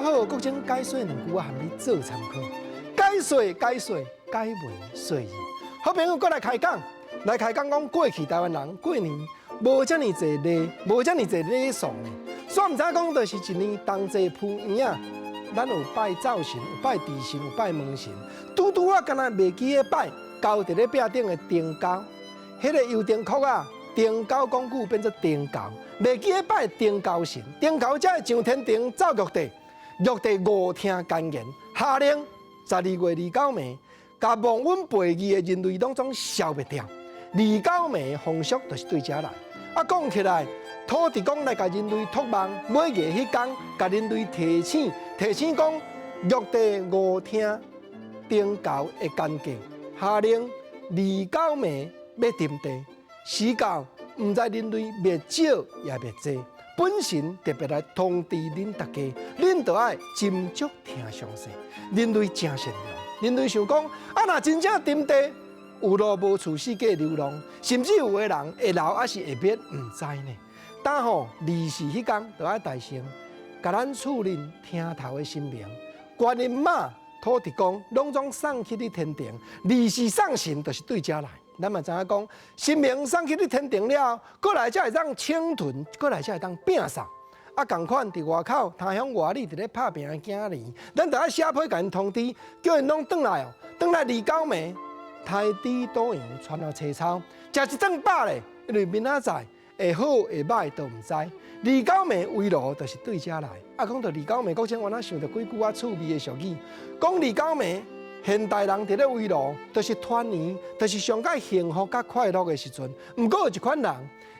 好，國珍解說兩句，我含你做參考。解說解說解文說字。好朋友，閣來開講，來開講講過去台灣人過年無遮爾濟禮，無遮爾濟禮數呢。煞毋知講，就是一年同齊鋪圓仔，咱有拜灶神，有拜地神，有拜門神。拄拄仔敢若袂記咧拜，交佇咧壁頂的燈鉤，彼個油燈殼仔，燈鉤講久變做燈猴，袂記咧拜燈猴神，燈猴才會上天庭奏玉帝，玉帝誤聽諫言，下令12月29暝，共忘恩背義的人類攏總消滅掉。二九暝風俗就是對遮來。啊，講起來，土地公來共人類託夢，尾月彼工，共人類提醒，提醒講玉帝誤聽燈猴的奸計，下令二九暝欲沉地，時到毋知人類滅少抑滅濟。本神特別來通知恁大家，恁著愛斟酌聽詳細。人類誠善良，人類想講，啊，若真正沉地，有路無厝，四界流浪，甚至有的人會留抑是會滅，毋知呢。但吼，二四彼工著愛大聲，共咱厝裡廳頭的神明、觀音媽、土地公，攏總送去佇天庭。二四送神，就是對遮來。咱嘛知影講，神明送去佇天庭了，過來才會當請屯，過來才會當摒掃。啊，仝款佇外口，他鄉外里佇咧拍拚的囝兒，咱著愛寫批共𪜶通知，叫𪜶攏轉來哦，轉來二九暝，刣豬屠羊，傳來切草，食一頓飽咧，因為明仔載會好會䆀都毋知。二九暝圍爐就是對遮來。啊，講到二九暝，國珍我哪想著幾句仔趣味的俗語，講二九暝。現代人佇咧圍爐，就是團圓，就是上蓋幸福佮快樂的時陣。毋過有一款人，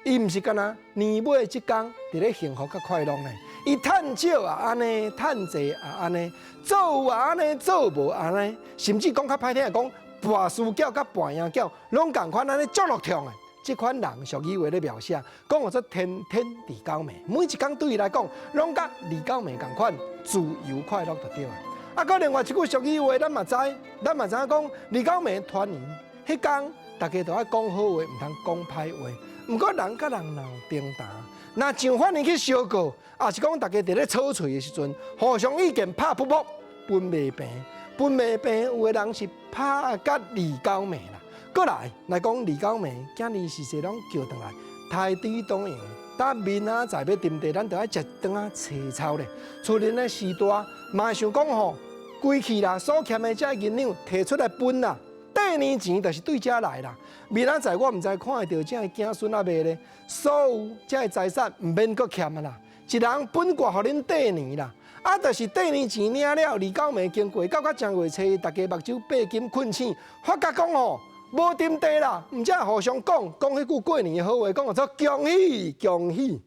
伊毋是干焦年尾這工佇咧幸福佮快樂呢。伊趁少也按呢，趁濟也按呢，做有也按呢，做無按呢，甚至講較歹聽的講，跋輸繳佮跋贏繳，攏仝款按呢足落痛的。這款人俗語話咧描寫，講號做天天二九暝，每一工對伊來講，攏佮二九暝仝款自由快樂就對啊。啊，閣另外一句俗語話，咱嘛知，咱嘛知影講，二九暝團圓，彼工大家都愛講好話，毋通講歹話。毋過人佮人若有爭執，若上法院去相告，抑是講大家佇咧吵喙的時陣，互相意見拍噗噗，分袂平，分袂平，有的人是拍甲二九暝啦。閣來來講二九暝，今年時勢攏叫轉來，刣豬屠羊。等明仔載欲沉地，咱著愛食頓仔青草咧。厝裡的時代嘛想講吼，規氣啦，所欠的這銀兩提出來分啦。綴年錢就是對遮來啦。明仔載我毋知看會著這个子孫仔未咧，所有這个財產毋免閣欠啊啦。一人分掛予恁綴年啦。啊，就是綴年錢領了，二九暝經過到甲正月初一，大家目睭閉緊睏醒，發覺講吼無沉地啦，毋才互相講講彼句過年的好話，講號做恭喜恭喜。